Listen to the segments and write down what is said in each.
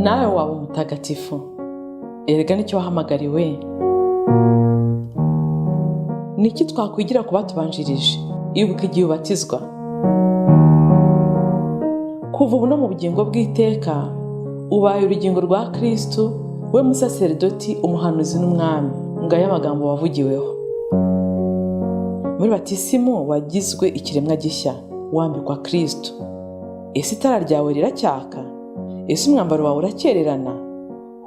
Nawe waba umutagatifu, erega nicyo wahamagariwe. Ni iki twakwigira ku batubanjirije? Ibuka igihe ubatizwa. Kuva ubu no mu bugingo bw'iteka, ubaye urugingo rwa Kristu, we musaseridoti, umuhanuzi n'umwami. Ngayo amagambo wavugiweho muri batisimu. Wagizwe ikiremwa gishya, wambikwa Kristu. Ese itara ryawe riracyaka? Ese umwambaro wawe urakererana?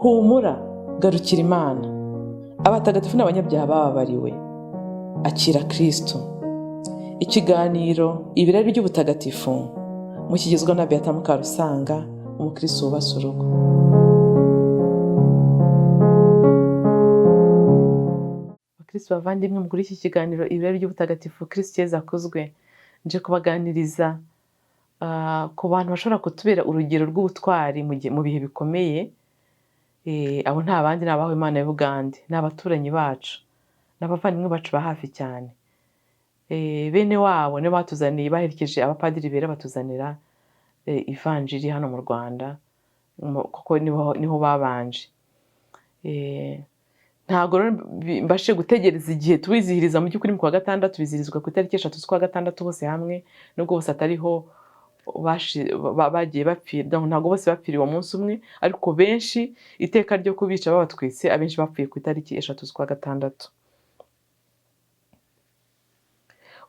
Humura, garukira Imana. Abatagatifu n'abanyabyaha bababariwe. Akira Kristu. Ikiganiro Ibirari by'Ubutagatifu mukigezwa na Beata Mukarusanga, umukristo wubatse urugo. Bakristo bavandimwe, muri iki kiganiro Ibirari by'Ubutagatifu, Kristu Yezu akuzwe. Nje kubaganiriza ku bantu bashobora kutubera urugero rw'ubutwari mu bihe bikomeye. Abo nta bandi, ni abahawe Imana ya Bugande, ni abaturanyi bacu, ni abavandimwe bacu ba hafi cyane. Bene wabo nibo batuzaniye, baherekeje abapadiri bera batuzanira ivanjiri hano mu Rwanda, kuko niho babanje. Ntabwo rero mbashe gutegereza igihe tubizihiriza. Mu by'ukuri mu kwa gatandatu, bizihirizwa ku itariki 3 z'ukwa gatandatu bose hamwe, nubwo bose atariho bagiye bapfira. Ntabwo bose bapfiriye uwo munsi umwe, ariko benshi iteka ryo kubica babatwitse, abenshi bapfuye ku itariki 3 z'ukwa gatandatu.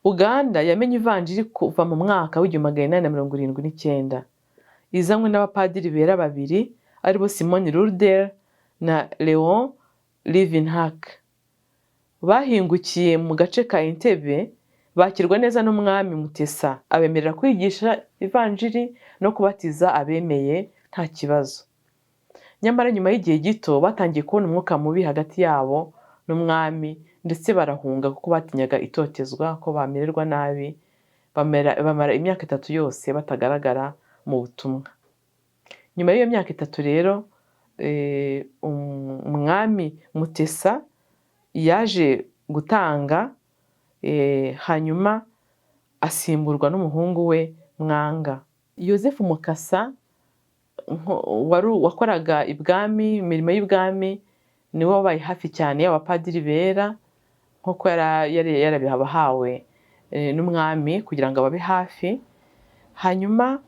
Uganda yamenye ivanjiri kuva mu mwaka w'1879, izanywe n'abapadiri bera babiri, aribo Simon Rudel na Leon Livinhac. Bahingukiye mu gace ka Entebbe, bakirwa neza n'umwami Mutesa, abemerera kwigisha ivanjiri no kubatiza abemeye nta kibazo. Nyamara nyuma y'igihe gito batangiye kubona umwuka mubi hagati yabo n'umwami, ndetse barahunga kuko batinyaga itotezwa, ko bamererwa nabi. Bamara imyaka 3 yose batagaragara mu butumwa. Nyuma y'iyo myaka 3 rero, umwami Mutesa yaje gutanga, hanyuma asimburwa n'umuhungu we Mwanga. Yosefu Mukasa wakoraga ibwami, imirimo y'ibwami, niwe wabaye hafi cyane y'abapadiri bera, nk'uko yari yarabihawe n'umwami kugira ngo ababe hafi. Hanyuma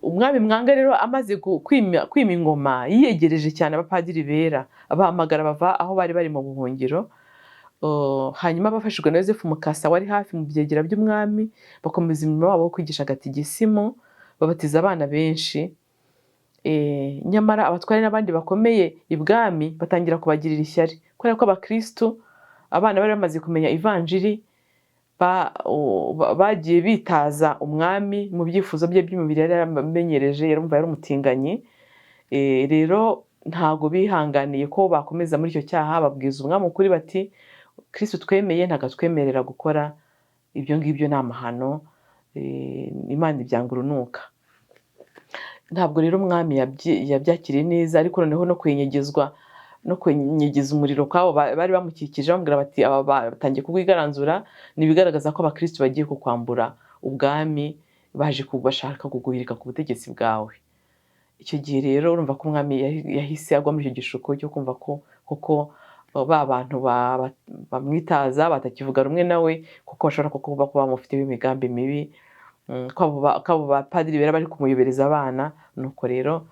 umwami Mwanga rero amaze kwima ingoma, yiyegereje cyane abapadiri bera, abahamagara bava aho bari bari mu buhungiro. Hanyuma bafashijwe na Yosefu Mukasa wari hafi mu byegera by'umwami, bakomeza imirimo wabo wo kwigisha gatigisimu, babatiza abana benshi. Nyamara abatware n'abandi bakomeye ibwami batangira kubagirira ishyari, kubera ko abakristu, abana bari bamaze kumenya ivanjiri, bagiye bitaza umwami mu byifuzo bye by'umubiri yari yaramenyereje, yarumva yari umutinganyi. Rero ntago bihanganiye ko bakomeza muri icyo cyaha, babwiza umwami ukuri bati Kristu twemeye ntabwo atwemerera gukora ibyo ngibyo, ni amahano, Imana ibyanga urunuka. Ntabwo rero umwami yabyakiriye neza, ariko noneho no kwenyegezwa, no kwenyegeza umuriro kwabo bari bamukikije, bamubwira bati aba batangiye kugwigaranzura, ni ibigaragaza ko abakristu bagiye kukwambura ubwami, baje bashaka kuguhirika ku butegetsi bwawe. Icyo gihe rero urumva ko umwami yahise agwa muri icyo gishuko cyo kumva ko koko ba bantu bamwitaza batakivuga rumwe nawe, kuko bashobora kuba bamufiteho imigambi mibi, ko abo bapadiri bera bari kumuyobereza abana. Nuko rero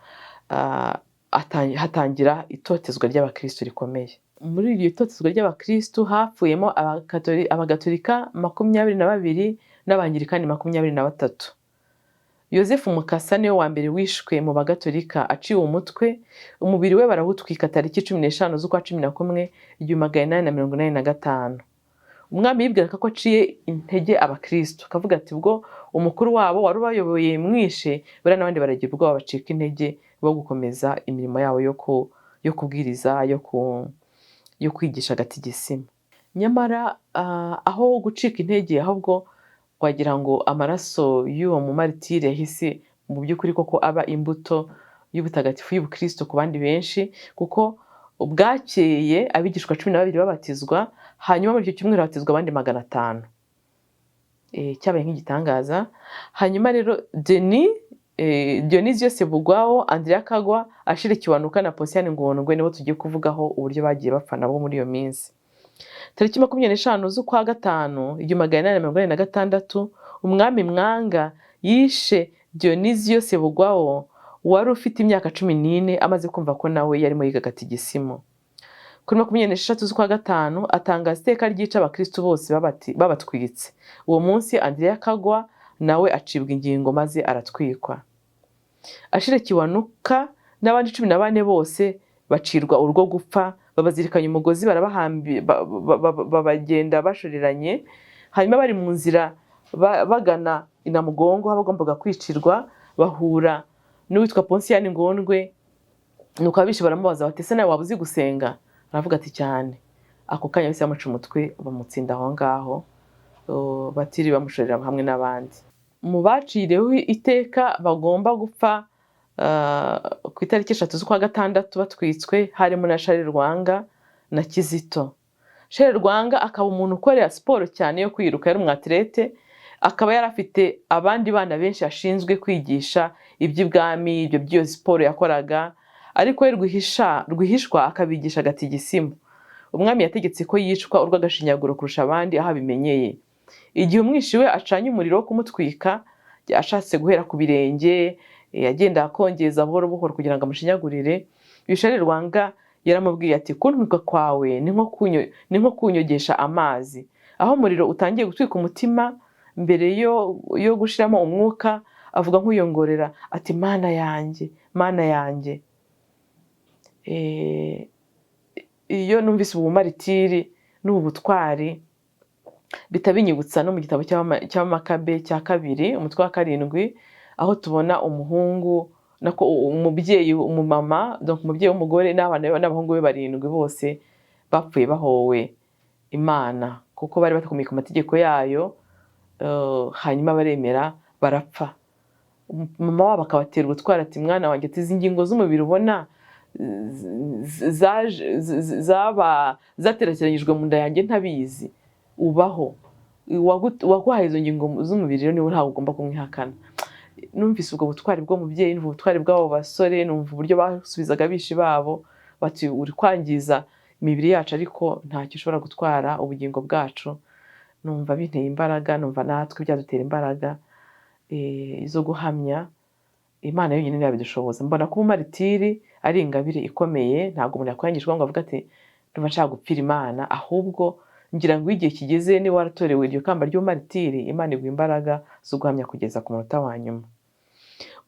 hatangira itotezwa ry'abakristu rikomeye. Muri iryo totezwa ry'abakristu hapfuyemo abagatolika 22 n'abangirikani 23. Yosefu Mukasa niwe wa mbere wishwe mu bagatolika, aciwe umutwe, umubiri we barawutwika tariki 15 z'ukwa cumi na kumwe 1885. Umwami yibwiraga ko aciye intege abakristu, akavuga ati ubwo umukuru wabo wari ubayoboye mwishe, buriya n'abandi baragira ubwoba bacika intege bo gukomeza imirimo yabo yo kubwiriza, yo kwigisha gatigisimu. Nyamara aho gucika intege, ahubwo wagira ngo amaraso y'uwo mumaritiri yahise mu by'ukuri koko aba imbuto y'ubutagatifu y'ubukristo ku bandi benshi, kuko bwakeye abigishwa 12 babatizwa, hanyuma muri icyo cyumweru habatizwa abandi 500. Cyabaye nk'igitangaza. Hanyuma rero Denis Dionizio Sebugwawo, Andrea Kagwa, Achille Kiwanuka na Posiyani Ngondwe nibo tugiye kuvugaho uburyo bagiye bapfa nabo muri iyo minsi. Tariki 25 z'ukwa gatanu 1886, umwami Mwanga yishe Dionizio Sebugwawo wari ufite imyaka 14, amaze kumva ko nawe yarimo yiga gatigisimu. Kuri 26 z'ukwa gatanu atangaza iteka ryica abakristu bose babatwitse. Uwo munsi Andrea Kagwa nawe acibwa ingingo maze aratwikwa. Achille Kiwanuka n'abandi 14 bose bacirwa urwo gupfa, babazirikanya umugozi, babagenda bashoreranye. Hanyuma bari mu nzira bagana i Namugongo aho bagombaga kwicirwa, bahura n'uwitwa Ponsiyani Ngondwe. Nuko abishe baramubaza bati: "Ese nawe waba uzi gusenga?" Aravuga ati: "Cyane." Ako kanya bahise bamuca umutwe, bamutsinda aho ngaho, batiri bamushorera hamwe n'abandi. Mu baciriweho iteka bagomba gupfa ku itariki 3 z'ukwa gatandatu batwitswe, harimo na Charles Rwanga na Kizito. Charles Rwanga akaba umuntu ukorera siporo cyane yo kwiruka, yari umwatirete, akaba yari afite abandi bana benshi ashinzwe kwigisha iby'ibwami, ibyo by'iyo siporo yakoraga, ariko we rwihishwa akabigisha agatigisimu. Umwami yategetse ko yicwa urw'agashinyaguro kurusha abandi aho abimenyeye. Igihe umwishi we acanye umuriro wo kumutwika, ashatse guhera ku birenge, agenda akongeza buhoro buhoro kugira ngo amushinyagurire, Charles Rwanga yaramubwiye ati: "Kuntwika kwawe ni nko kunyogesha amazi." Aho umuriro utangiye gutwika umutima, mbere yo gushiramo umwuka, avuga nk'uyongorera ati: "Mana yanjye, Mana yanjye." Iyo numvise ubu bumaritiri n'ubu butwari, bita binyibutsa no mu gitabo cy'Abamakabe cya kabiri, umutwe wa 7, aho tubona umuhungu, nako umubyeyi, umumama, donc umubyeyi w'umugore n'abana be n'abahungu be barindwi bose bapfuye bahowe Imana kuko bari batakomeye ku mategeko yayo, hanyuma baremera barapfa. Mama wabo akabatera ubutwari ati: "Mwana wanjye," ati, "izi ngingo z'umubiri ubona zaba zaterateranyijwe mu nda yanjye ntabizi, ubaho uwaguhaye izo ngingo z'umubiri rero niwe ntabwo ugomba kumwihakana." Numvise ubwo butwari bw'umubyeyi, numva ubutwari bw'abo basore, numva uburyo basubizaga abishi babo bati: "Uri kwangiza imibiri yacu, ariko ntacyo ushobora gutwara ubugingo bwacu." Numva binteye imbaraga, numva natwe byadutera imbaraga zo guhamya Imana yonyine yabidushoboza. Mbona kuba umaritiri ari ingabire ikomeye. Ntabwo umuntu yakwiyangishwa ngo avuge ati: "Ndumva nshaka gupfira Imana." Ahubwo ngira ngo iyo igihe kigeze, niba waratorewe iryo kamba ry'ubumaritiri, Imana iguha imbaraga zo guhamya kugeza ku munota wa nyuma.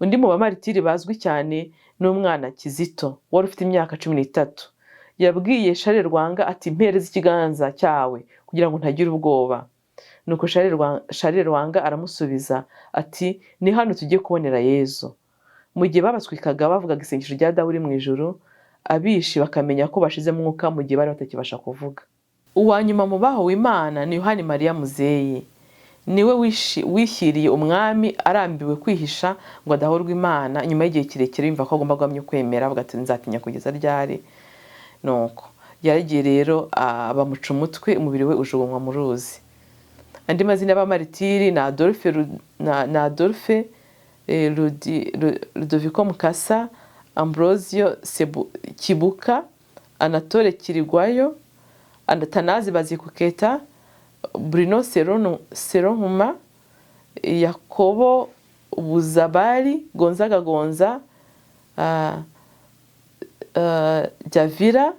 Undi mu bamaritiri bazwi cyane ni umwana Kizito wari ufite imyaka 13. Yabwiye Charles Rwanga ati: "Mpereza ikiganza cyawe kugira ngo ntagira ubwoba." Nuko Charles Rwanga aramusubiza ati: "Ni hano tugiye kubonera Yezu." Mu gihe babatwikaga bavugaga isengesho rya Dawe uri mu ijuru, abishi bakamenya ko bashizemo umwuka mu gihe bari batakibasha kuvuga. Uwa nyuma mu bahowe Imana ni Yohani Mariya Muzeyi. Niwe wishyiriye umwami arambiwe kwihisha ngo adahorwa Imana, nyuma y'igihe kirekire yumva ko agomba guhamya ukwemera, avuga ati: "Nzatinya kugeza ryari?" Nuko yaragiye rero, bamuca umutwe, umubiri we ujugunywa mu ruzi. Andi mazina y'abamaritiri ni Adolphe na Adolphe Rudoviko Mukasa, Ambrosio Kibuka, Anatole Kirigwayo, Atanazi Bazikuketa, Bruno Seronkuma, Yakobo Buzabari, Gonzaga Gonza, Javira,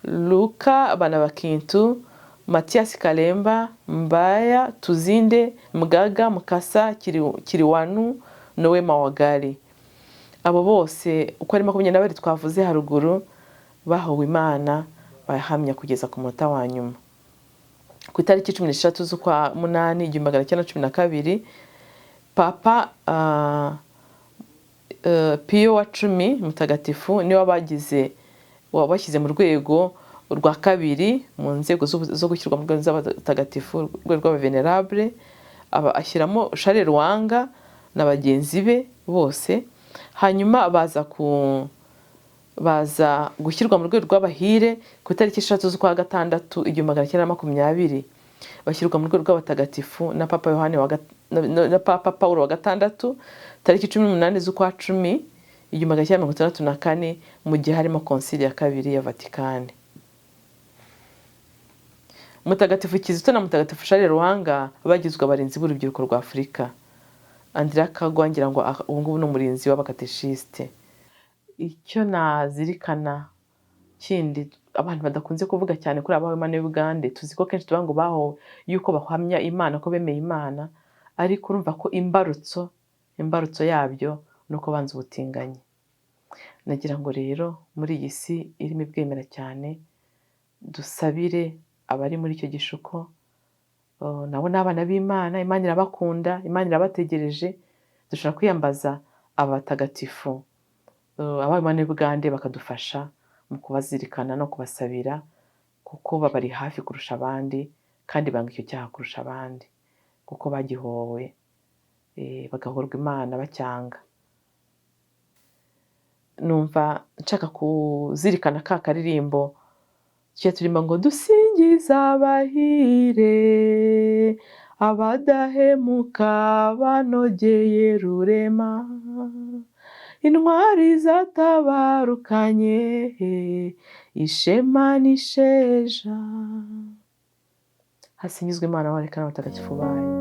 Luka Banabakintu, Mathias Kalemba, Mbaya Tuzinde, Mgaga Mukasa, Kiriwanu, Nowe Mawagali. Abo bose uko ari 22 twavuze haruguru bahowe Imana, bahamya kugeza ku munota wa nyuma. Ku itariki 16 z'ukwa munani 1912, Papa Piyo wa 10 mutagatifu niwe wabashyize mu rwego rwa kabiri mu nzego zo gushyirwa mu rwego z'abatagatifu, urwego rw'abavenerable, aba ashyiramo Charles Rwanga na bagenzi be bose. Hanyuma baza gushyirwa mu rwego rw'abahire ku itariki 3 z'ukwa gatandatu 1920. Bashyirwa mu rwego rw'abatagatifu na Papa Yohani wa gat- na- na na Papa Paul wa gatandatu tariki 18 z'ukwa cumi 1964, mu gihe harimo konsili ya kabiri ya Vatikani. Mutagatifu Kizito na Mutagatifu Charles Ruhanga bagizwe abarinzi b'urubyiruko rwa Afurika. Andrea Kagwa ngira ngo ubu ngubu ni umurinzi w'abakateshisite. Icyo nazirikana kindi abantu badakunze kuvuga cyane kuri aba Imana y'Ubugande, tuzi ko kenshi tuvuga ngo bahowe yuko bahamya Imana, ko bemeye Imana, ariko urumva ko imbarutso yabyo ni uko banze ubutinganyi. Nagira ngo rero muri iyi si irimo ibwemera cyane, dusabire abari muri icyo gishuko. Nabo ni abana b'Imana, Imana irabakunda, Imana irabategereje. Dushobora kwiyambaza abatagatifu, abana y'Ubugande, bakadufasha mu kubazirikana no kubasabira, kuko babari hafi kurusha abandi kandi banga icyo cyaha kurusha abandi, kuko bagihowe, bagahorwa Imana bacyanga. Numva nshaka kuzirikana ka karirimbo tujya turimo ngo dusingize abahire, abadahemuka banogeye Rurema, intwari zatabarukanye ishema n'isheja. Hasingizwe Imana, wareka n'abatagatifu bayo.